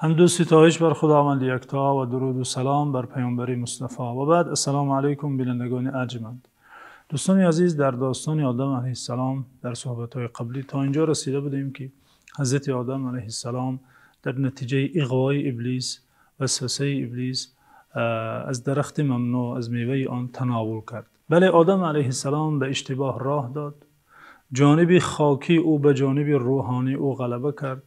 Ҳамду ситоиш бар Худованди якто ва дуруду салом бар Паёмбари Мустафо. Ва баъд, ассалому алайкум, бинандагони арҷманд. Дӯстони азиз, дар достони Одам алайҳиссалом дар суҳбатҳои қаблӣ то инҷо расида будем, ки ҳазрати Одам алайҳиссалом дар натиҷаи иғвои Иблис, васвасаи Иблис, аз дарахти мамнӯъ, аз меваи он тановул кард. Бале, Одам алайҳиссалом ба иштибоҳ роҳ дод. Ҷониби хокии ӯ ба ҷониби рӯҳонии ӯ ғалаба кард,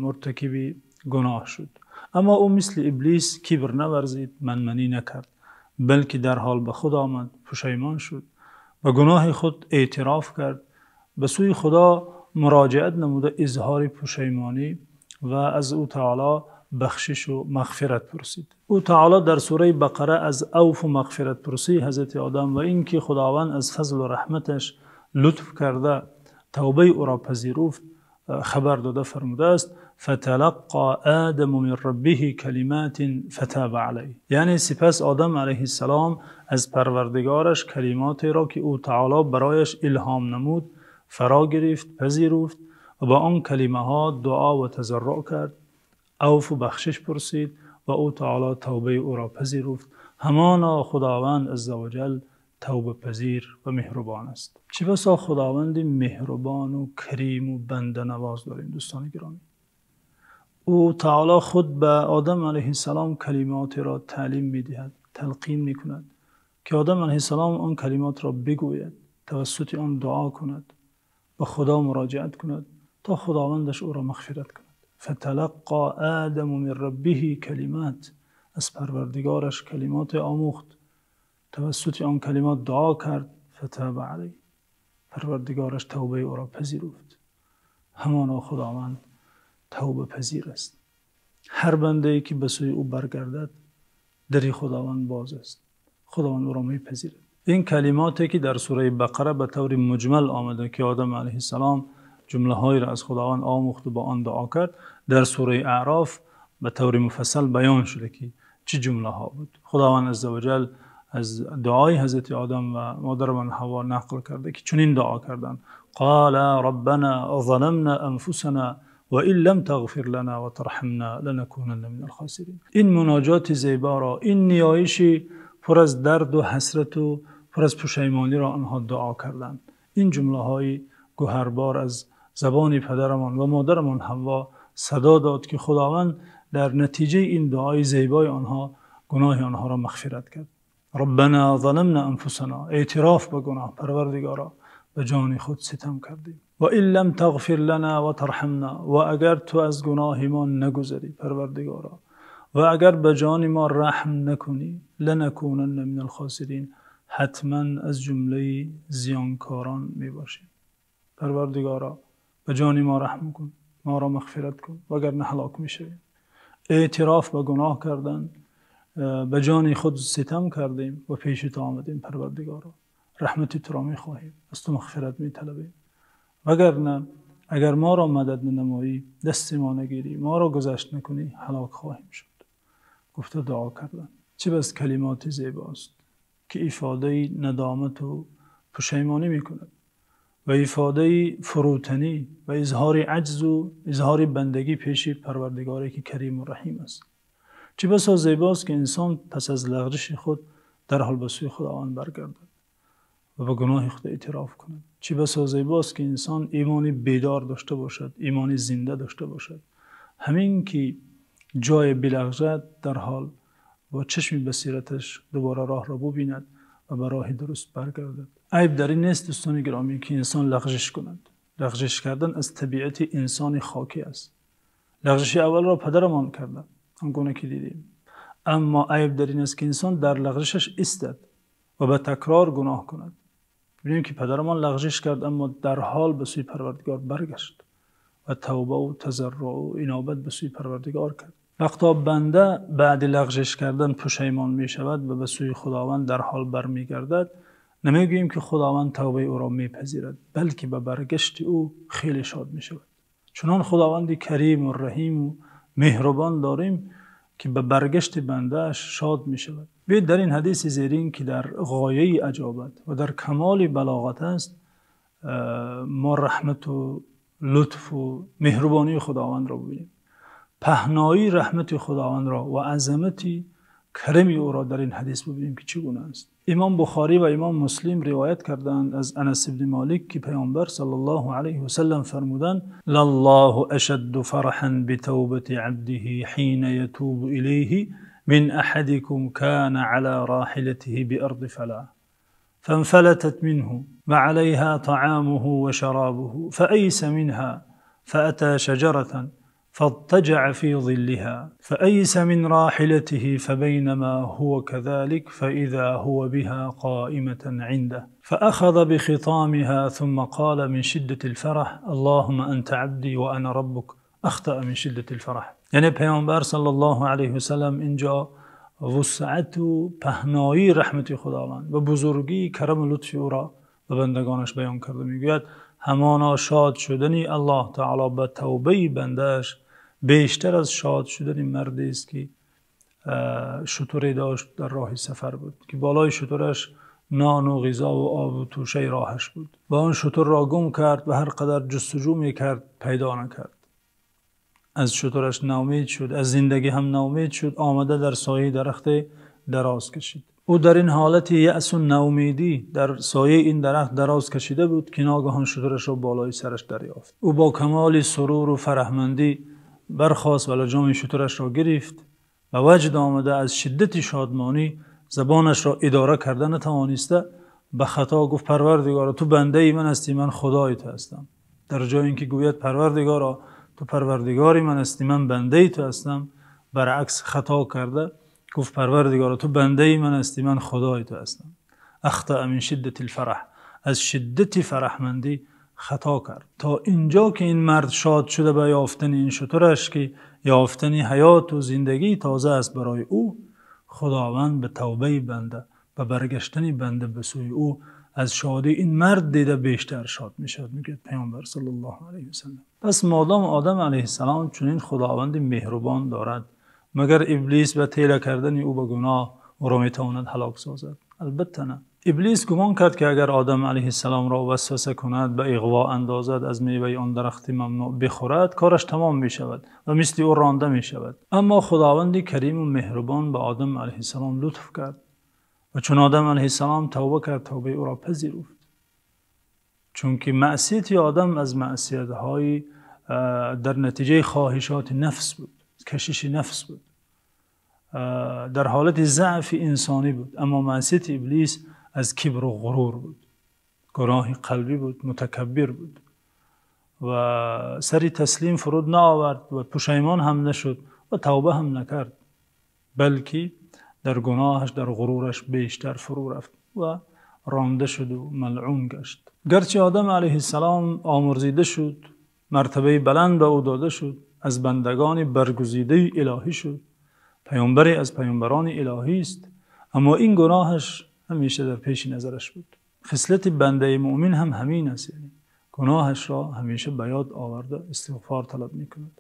муртакиби гуноҳ шуд. Аммо ӯ мисли Иблис кибр наварзид, манманӣ накард, балки дар ҳол ба худ омад, пушаймон шуд, ба гуноҳи худ эътироф кард, ба сӯи Худо муроҷиат намуда изҳори пушаймонӣ ва аз ӯ таъоло бахшиш ва мағфират пурсид. Ӯ таъоло дар сураи Бақара аз афву мағфиратпурсии ҳазрати Одам ва инки Худованд аз фазлу раҳматаш лутф карда тавбаи ӯро пазируфт хабар дода фармудааст: фаталаққо одаму мин раббиҳи калимотин фатоба алайҳ. Яъне сипас Одам алайҳиссалом аз Парвардигораш калимотеро, ки ӯ таъоло барояш илҳом намуд, фаро гирифт, пазируфт ва ба он калимаҳо дуо ва тазарруъ кард, афву бахшиш пурсид ва ӯ таъоло тавбаи ӯро пазируфт. Ҳамоно Худованд азза ва ҷалл тавбапазир ва меҳрубон аст. Чӣ басо Худованди меҳрубон ва карим ва банданавоз дорем, дӯстони гиромӣ. Ӯ таъоло худ ба Одам алайҳиссалом калимотеро таълим медиҳад, талқин мекунад, ки Одам алайҳиссалом он калимотро бигӯяд, тавассути он дуо кунад, ба Худо муроҷиат кунад то Худовандаш ӯро мағфират кунад. Фаталаққо одаму мин раббиҳи калимот, аз Парвардигораш калимоте омӯхт, тавассути он калимот дуо кард, фатоба алайҳ, Парвардигораш тавбаи ӯро пазируфт. Ҳамоно Худованд тавбапазир аст. Ҳар бандае ки ба сӯи ӯ баргардад, дари Худованд боз аст. Худованд ӯро мепазирад. Ин калимоте ки дар сураи Бақара ба таври муҷмал омада, ки Одам алайҳиссалом ҷумлаҳоеро аз Худованд омӯхт ва бо он дуо кард, дар сураи Аъроф ба таври муфассал баён шуда, ки чӣ ҷумлаҳо буд. Худованд азза ва ҷалл аз дуои ҳазрати Одам ва модарамон Ҳавво нақл карда, ки чунин дуо карданд: қола роббано заламно анфусано ва ин лам тағфир лано ва тарҳамно ланакӯнанна минал хосирин. Ин муноҷоти зебо, ин ниёиши пур аз дард ва ҳасрат ва пур аз пушаймониро онҳо дуо карданд. Ин ҷумлаҳои гавҳарбор аз забони падарамон ва модарамон Ҳавво садо дод, ки Худованд дар натиҷаи ин дуои зебои онҳо гуноҳи онҳоро мағфират кард. Роббано заламно анфусано, эътироф ба гуноҳ, Парвардигоро, ба ҷони худ ситам кардем. Ва ин лам тағфир лано ва тарҳамно, ва агар ту аз гуноҳи мо нагузарӣ, Парвардигоро, ва агар ба ҷони мо раҳм накунӣ, ланакӯнанна минал хосирин, ҳатман аз ҷумлаи зиёнкорон мебошем. Парвардигоро, ба ҷони мо раҳм кун, моро мағфират кун, вагарна ҳалок мешавем. Эътироф ба гуноҳ кардан, ба ҷони худ ситам кардем ва пеши ту омадем, Парвардигоро, раҳмати туро мехоҳем, аз ту мағфират металабем, вагарна агар моро мадад нанамоӣ, дасти мо нагирӣ, моро гузашт накунӣ, ҳалок хоҳем шуд. Гуфта дуо карданд. Чӣ бас калимоти зебост, ки ифодаи надомат ва пушаймонӣ мекунад ва ифодаи фурӯтанӣ ва изҳори аҷз ва изҳори бандагӣ пеши Парвардигоре, ки Карим ва Раҳим аст. Чӣ басо зебост, ки инсон пас аз лағзиши худ дар ҳол ба сӯи Худованд баргардад ва ба гуноҳи худ эътироф кунад. Чӣ басо зебост, ки инсон имони бедор дошта бошад, имони зинда дошта бошад. Ҳамин ки ҷой билағзад, дар ҳол бо чашми басираташ дубора роҳро бубинад ва ба роҳи дуруст баргардад. Айб дар ин нест, дӯстони гиромӣ, ки инсон лағзиш кунад. Лағзиш кардан аз табиати инсони хокӣ аст. Лағзиши аввалро падарамон карда, он гуна ки дидем. Аммо айб дар ин аст, ки инсон дар лағзишаш истад ва ба такрор гуноҳ кунад. Бубинем, ки падарамон лағзиш кард, аммо дар ҳол ба сӯи Парвардигор баргашт ва тавба ва тазарруъ ва инобат ба сӯи Парвардигор кард. Вақте банда баъд лағзиш кардан пушаймон мешавад ва ба сӯи Худованд дар ҳол бармегардад, намегӯем, ки Худованд тавбаи ӯро мепазирад, балки ба баргашти ӯ хеле шод мешавад. Чунон Худованди Карим ва Раҳим ва меҳрубон дорем, ки ба баргашти бандааш шод мешавад. Биёед дар ин ҳадиси зерин, ки дар ғояи аҷобат ва дар камоли балоғат аст, мо раҳмат ва лутф ва меҳрубонии Худовандро бубинем. Паҳноии раҳмати Худовандро ва азамати карами ӯро дар ин ҳадис бубинем, ки чӣ гуна аст. Имом Бухорӣ ва Имом Муслим ривоят кардаанд аз Анас ибни Молик, ки Паёмбар саллаллоҳу алайҳи васаллам фармуданд: لَللَّهُ أَشَدُّ فَرَحًا بِتَوْبَةِ عَبْدِهِ حِينَ يَتُوبُ إِلَيْهِ مِنْ أَحَدِكُمْ كَانَ عَلَى رَاحِلَتِهِ بِأَرْضِ فَلَاةٍ فَانْفَلَتَتْ مِنْهُ وَعَلَيْهَا طَعَامُهُ وَشَرَابُهُ فَأَيِسَ مِنْهَا فَأَتَى شَجَرَةً فاضطجع في ظلها فأيس من راحلته فبينما هو كذلك فإذا هو بها قائمة عنده فأخذ بخطامها ثم قال من شدة الفرح اللهم أنت عبدي وأنا ربك أخطأ من شدة الفرح. Яъне Паёмбар саллаллоҳу алайҳи васаллам инҷо вусъат ва паҳноии раҳмати Худованд ва бузургии карам ва лутфи ӯро ба бандагонаш баён карда мегӯяд: ҳамоно шод шудани Аллоҳ таъоло ба тавбаи бандааш бештар аз шод шудани мардест, ки шутуре дошт, дар роҳи сафар буд, ки болои шутураш нон ва ғизо ва об ва тӯшаи роҳаш буд ва он шутурро гум кард ва ҳар қадар ҷустуҷӯ мекард, пайдо накард. Аз шутураш ноумед шуд, аз зиндагӣ ҳам ноумед шуд, омада дар сояи дарахте дароз кашид. Ӯ дар ин ҳолати яъс ва ноумедӣ дар сояи ин дарахт дароз кашида буд, ки ногаҳон шутурашро болои сараш дарёфт. Ӯ бо камоли сурур ва фараҳмандӣ бархост ва лаҷоми шутурашро гирифт. Ба ваҷд омада, аз шиддати шодмонӣ забонашро идора карда натавониста, ба хато гуфт: Парвардигоро, ту бандаи ман ҳастӣ, ман Худои ту ҳастам. Дар ҷои инки гӯяд: Парвардигоро, ту Парвардигори ман ҳастӣ, ман бандаи ту ҳастам, баръакс хато карда гуфт: Парвардигоро, ту бандаи ман ҳастӣ, ман Худои ту ҳастам. أخطأ من شدة الفرح, аз шиддати фараҳмандӣ хато кард. То инҷо ки ин мард шод шуда ба ёфтани ин шутураш, ки ёфтани ҳаёт ва зиндагии тоза аст барои ӯ, Худованд ба тавбаи банда, ба баргаштани банда ба сӯи ӯ, аз шодии ин мард дида бештар шод мешавад, мегӯяд Паёмбар саллаллоҳу алайҳи васаллам. Пас модом Одам алайҳиссалом чунин Худованди меҳрубон дорад, магар Иблис ба тела кардани ӯ ба гуноҳ ӯро метавонад ҳалок созад? Албатта не. Иблис гумон кард, ки агар Одам алайҳиссаломро васваса кунад, ба иғво андозад, аз меваи он дарахти мамнӯъ бихӯрад, кораш тамом мешавад ва мисли ӯ ронда мешавад. Аммо Худованди карим ва меҳрубон ба Одам алайҳиссалом лутф кард ва чун Одам алайҳиссалом тавба кард, тавбаи ӯро пазируфт. Чунки маъсияти Одам аз маъсиятҳои дар натиҷаи хоҳишоти нафс буд, кашиши нафс буд, дар ҳолати заъфи инсонӣ буд. Аммо маъсияти Иблис аз кибр ва ғурур буд, гуноҳи қалбӣ буд, мутакаббир буд ва сари таслим фуруд наовард ва пушаймон ҳам нашуд ва тавба ҳам накард, балки дар гуноҳаш, дар ғурураш бештар фурӯ рафт ва ронда шуд ва малъун гашт. Гарчи Одам алайҳиссалом омурзида шуд, мартабаи баланд ба ӯ дода шуд, аз бандагони баргузидаи илоҳӣ шуд, паёмбаре аз паёмбарони илоҳӣ аст, аммо ин гуноҳаш ҳамеша дар пеши назараш буд. Хислати бандаи мӯъмин ҳам ҳамин аст, яъне гуноҳашро ҳамеша ба ёд оварда, истиғфор талаб мекунад.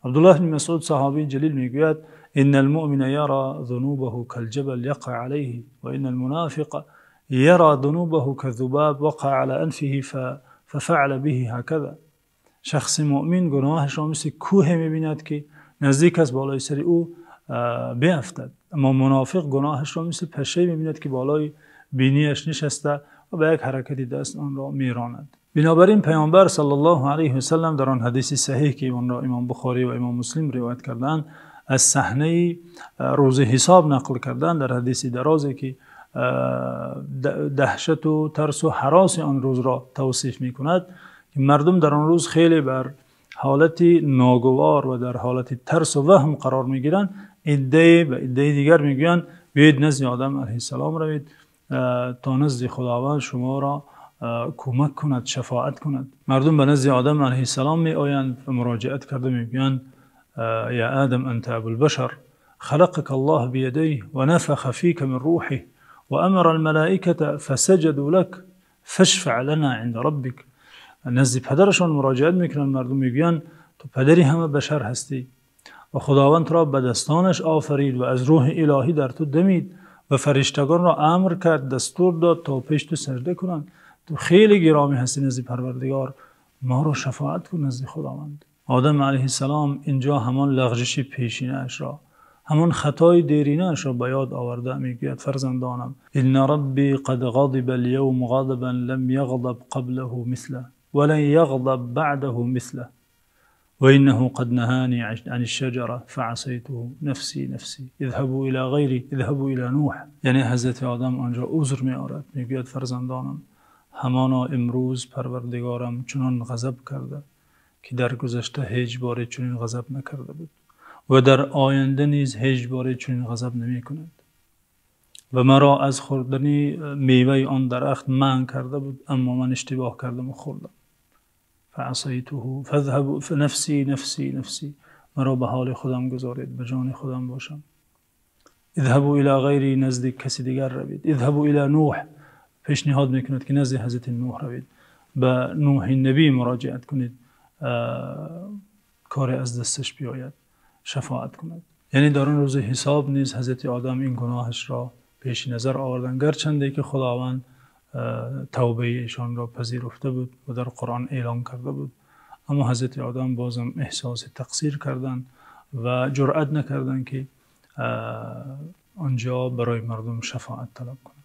Абдуллоҳ ибн Масъуд, саҳобии ҷалил, мегӯяд: إن المؤمن يرى ذنوبه كالجبل يقع عليه وإن المنافق يرى ذنوبه كالذباب وقع على أنفه ففعل به هكذا. Шахси мӯъмин гуноҳашро мисли кӯҳе мебинад, ки наздик аст болои сари ӯ биафтад, аммо мунофиқ гуноҳашро мисли пашшае мебинад, ки болои бинияш нишаста ва ба як ҳаракати даст онро меронад. Бинобар ин Паёмбар саллаллоҳу алайҳи васаллам дар он ҳадиси саҳеҳ, ки онро Имом Бухорӣ ва Имом Муслим ривоят кардаанд, аз саҳнаи рӯзи ҳисоб нақл карданд, дар ҳадиси дарозе, ки даҳшат ва тарс ва ҳароси он рӯзро тавсиф мекунад, ки мардум дар он рӯз хеле бар ҳолати ногувор ва дар ҳолати тарс ва ваҳм қарор мегиранд, иддае ба иддаи дигар мегӯянд: биёед, назди Одам алайҳиссалом равед, то назди Худованд шуморо кӯмак кунад, шафоат кунад. Мардум ба назди Одам алайҳиссалом меоянд ва муроҷиат карда мегӯянд: يا آدم، أنت أبو البشر، خلقك الله بيديه ونفخ فيك من روحه وأمر الملائكة فسجدوا لك، فاشفع لنا عند ربك. Назди падарашон муроҷиат мекунанд мардум, мегӯянд: ту падари ҳама башар ҳастӣ ва Худованд туро ба дастонаш офарид ва аз рӯҳи илоҳӣ дар ту дамид ва фариштагонро амр кард, дастур дод, то пеш ту сажда кунанд. Ту хеле гиромӣ ҳастӣ назди Парвардигор, моро шафоат кун назди Худованд. Одам алайҳиссалом инҷо ҳамон лағзиши пешинаашро, ҳамон хатои дерринаашро ба ёд оварда мегӯяд: фарзандонам, إن ربي قد غضب اليوم غضبا لم يغضب قبله مثله ولن يغضب بعده مثله وإنه قد نهاني عن الشجرة فعصيته نفسي نفسي اذهبوا إلى غيري اذهبوا إلى نوح. Яъне ҳазрати Одам онҷо узр меорад, мегӯяд: фарзандонам, ҳамоно имрӯз Парвардигорам чунон ғазаб карда, ки дар гузашта ҳеҷ боре чунин ғазаб накарда буд ва дар оянда низ ҳеҷ боре чунин ғазаб намекунад ва маро аз хӯрдани меваи он дарахт манъ карда буд, аммо ман иштибоҳ кардам ва хӯрдам. فعصيته فاذهبوا نفسي نفسي نفسي. Маро ба ҳоли худам гузоред, ба ҷони худам бошам. اذهبوا إلى غيري, назди каси дигар равед. اذهبوا إلى نوح, пешниҳод мекунад, ки назди ҳазрати Нӯҳ равед, ба Нӯҳи набӣ муроҷиат кунед, коре аз дасташ биёяд, шафоат кунад. Яъне дар он рӯзи ҳисоб низ ҳазрати Одам ин гуноҳашро пеши назар оварданд, гарчанде ки Худованд тавбаи эшонро пазируфта буд ва дар Қуръон эълон карда буд, аммо ҳазрати Одам бозам эҳсоси тақсир карданд ва ҷуръат накарданд, ки онҷо барои мардум шафоат талаб кунанд.